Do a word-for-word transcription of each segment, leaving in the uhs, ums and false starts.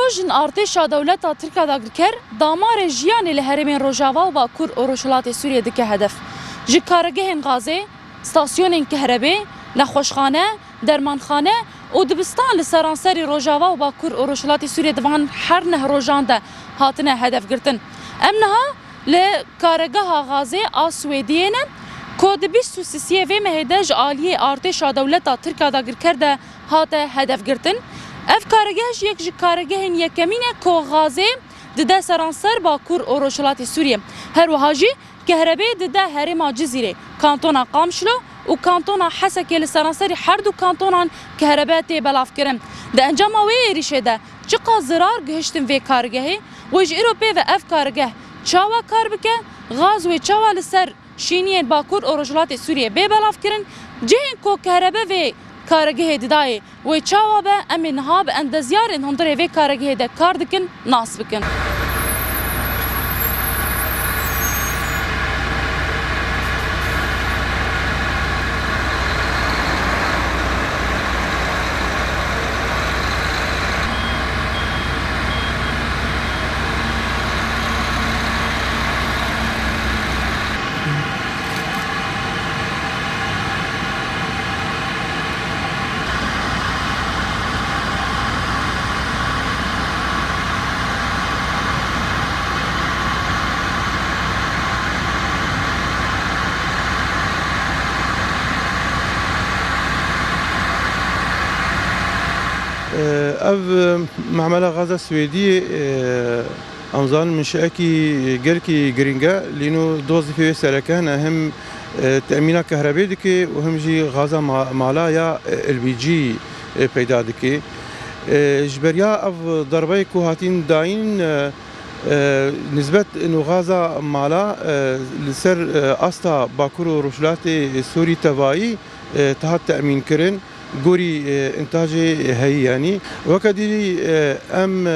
Rojin artêşa dewleta Tirk a dagirker damarê jiyanê li herêmên Rojava û Bakur û Rojhilatê Sûriyê dike hedef. Ji karegehên gazê, stasyonên kehrebê, nexweşxane, dermanxane û dibistan li seranserî Rojava û Bakur û Rojhilatê Sûriyê di van her neh rojan de hatine hedefgirtin. Em niha li karegeha gazê a Swêdiyê ne, ku di bîst û sisiyê vê mehê de ji aliyê artêşa dewleta Tirk a dagirker de hate hedefgirtin. Ev karegeh jî yek ji karegehên yekemîn e ku gazê dide seranser Bakur û Rojhilatê Sûriyê. Her wiha jî kehrebê dide herêma Cizîrê, kantona Qamişlo û kantona Hesekê, li seranserî her du kantonan kehrebe tê belavkirin. Di encama wê êrîşê de çiqas zirar gihiştin vê kargehê, wê ji îro pê ve ev kargeh çawa kar bike, gaz wê çawa li ser şîniyên Bakur û Rojhilatê Sûriyê bê belavkirin, cihên ku kehrebe vê karegehê didayê wê çawa be, em ê niha bi endezyarên hundirê vê karegehê de kar dikin nas bikin. Ev, e, memela gaza Swêdiyê, e, em zanin minşeekî gelkî girîng e, lîno du wezîfê wê sereke hene, him, e, temîna kehrebê dike û him jî gaza ma-, mala ya, e, L P G, e, peyda dike. E, ji beriya ev derbeyê ku hatîn dayîn, e, e, nisbet ino gaza mala, e, li ser, e, asta Bakur û Rojhilatê Sûrî tevayî, e, tihat temîn kirin, gorî, e, întacê heyî, yanî. Weke dî, e, em, e,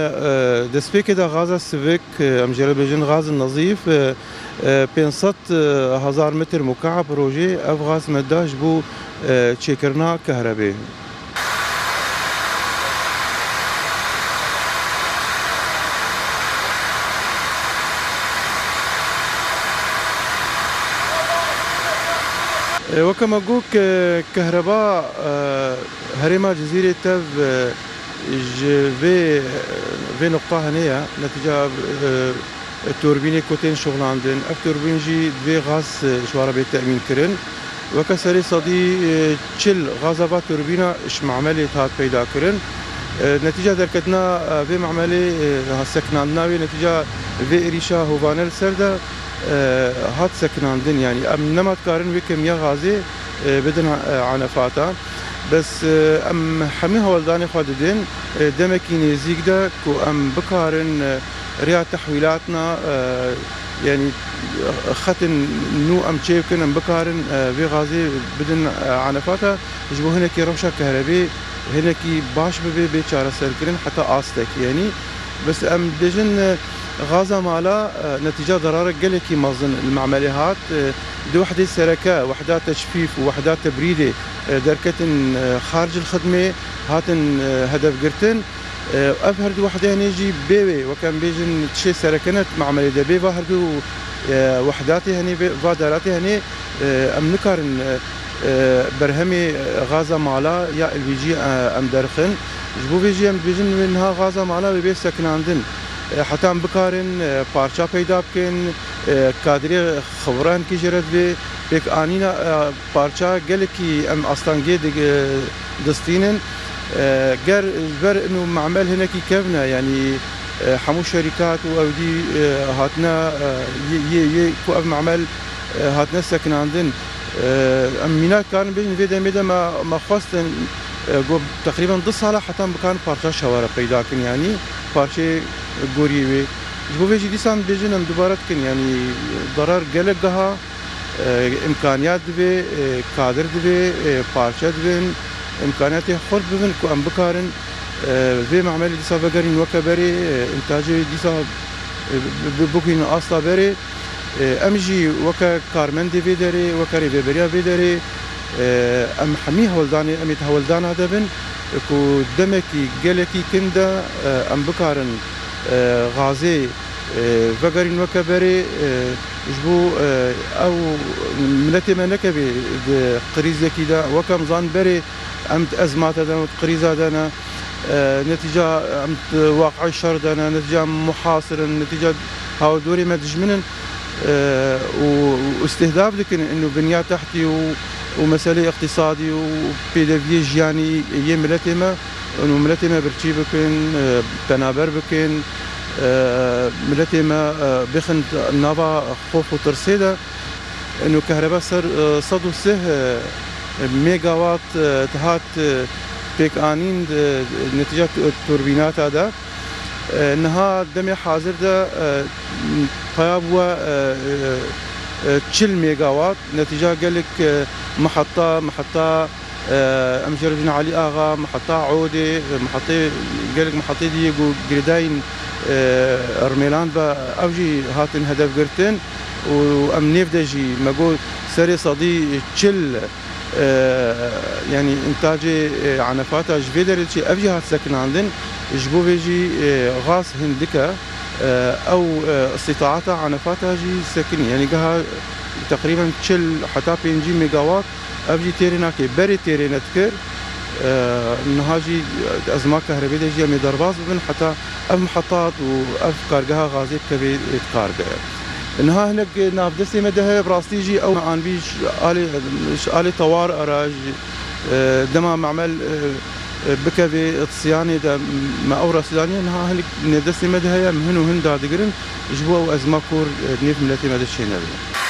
destpêkê de gaza sivik, e, em jê re bêjin gaz nezîf, e, e, pênc sed hezar metr mukab rojê ev gaz me da ji bo, e, çêkirina kehrebê. E, weke me got, ke-, kehreba, e, herêma Cizîrê tev, e, ji vê, vê nuqta hene ye. Netîca, e, turbînê ku tên şixulandin, ev turbîn jî divê gaz, e, ji wan re bê temîn kirin. Weke serê sedî, e, çil gaza va turbîna ji memelê hat peyda kirin. E, netîca derketina, e, vê memelê, e, sekinandina wê, netîca vê êrîşa hovane li ser de, e, hat sekinandin. Yanî em nema dikarin wê kemiya gazê, e, bidin, e, anefata. Bes, e, em hemî hewldanê xwe didin, e, demekî nêzîk de ku em bikarin, e, rêya tehwîlatna, e, yanî, e, xetên nû em çêbikin, em bikarin, e, vê gazê bidin, e, anefata, ji bo hinekî rewşa kehrebê hinekî baş bibe, bê çareserkirin heta astek, yanî. Bes em dibêjin, e, gaza mala, e, netîca derarek gelekî mezin li memelê hat. E, du wehdê sereke, wehda teçfîf û wehda tebrîdê, e, derketin, e, xaric li xidmê, hatin, e, hedefgirtin. E, ev her du wehde hene jî bê wê, weke em bêjin tiştê sereke ne di memelê de, bê va her du, e, wehdatê hene, bê va daratê hene, e, em nikarin, e, e, berhemê, e, gaza mala ya L P G, e, em derxin. Ji bo vê jî em dibêjin wê niha gaza mala wê bê sekinandin. E, heta em bikarin, e, parça peyda bikin, e, kadrê xibran kî jê re divê pêkanîna, e, parça gelekî em astengê dig-, distînin. E, ger ji ber ino memel hinekî kevn e, yanî, e, hemû şerîkat û ew dî, e, hatine, e, yê, yê, yê ku ev memel, e, hatine sekinandin. E, em mînak karin bêjin vê demê de me, me xwestin, e, got teqrîben du sala heta em bikarin parça şewere peyda kin, yanî parçeyê gorî wê. Ji bo vê jî dîsan dibêjin em dubare dikin, yanî darar gelek giha. E, îmkaniyat divê, e, kadir divê, e, parçe divin, îmkaniyatê xurt bibin ku em bikarin, e, vê memelê dîsa vegerîn weke berê, e, întacê dîsa, e, bi, bi, bigihînin asta berê. E, em jî weke karmendê vê derê, weke rêveberiya vê derê, e, em hemî hewldanê, em ê di hewldana de bin. ku demekî gelekî kin de, e, em bikarin, e, gazê, e, vegerîn weke berê, e, ji bo, e, ew miletê me nekevê di krîzekî de. Weke em zan berê em di ezmate de ne, di krîza de ne. E, netîca em di waqî şer de ne, netîca em muhasir in, netîca hawdorê me dijmin in, e, û, û îstihdaf dikin û binya tehtî û, û meseleyê iqtîsadî û pêdeviyê jiyanî yê miletê me, û miletê me birçî bikin, e, penaber bikin, e, miletê me, e, bixin nava xof û tirsê de. Û kehreba ser, e, sed û sih, e, megawat, e, dihat, e, pêkanîn, e, netîca tu-, turbînata de. E, niha demê hazir de, e, paya bûye, e, e, e, çil megawat. Netîca gelek, e, miheta, miheta, e, em jê re bêjin Elî Axa, miheta Odê, e, mihetê, gelek mihetê dî yê ku girêdayîn, e, Rmêlan ve, ew jî hatin hedef girtin. Û em nêv de jî me got serê sedî çil, e, yanî întacê, e, enefata ji vê derê diçe, ev jî hat sekinandin. Ji bo vê jî, e, gaz hindik e, e, ew, e, îstîtaata enefata jî sekinî. Yanî geha teqrîben çil heta pêncî megawat, ev jî têrê nake, berê têrê nedikir. E, niha jî di ezma kehrebê de jî em ê derbas bibin heta ev mihetat û ev kargeha gazê bikevê di kar de. Niha hinek navdestê me de heye, bi rastî jî ew me anbî ji alê, ji alê tewar re, ji, e, dema memel, e, e, bikevê di siyanê de me ew re siyaniye, niha hinek navdestê me de heye, em hin û hin dadigirin ji bo ew ezma kor, e, nêv miletê me de çênebe.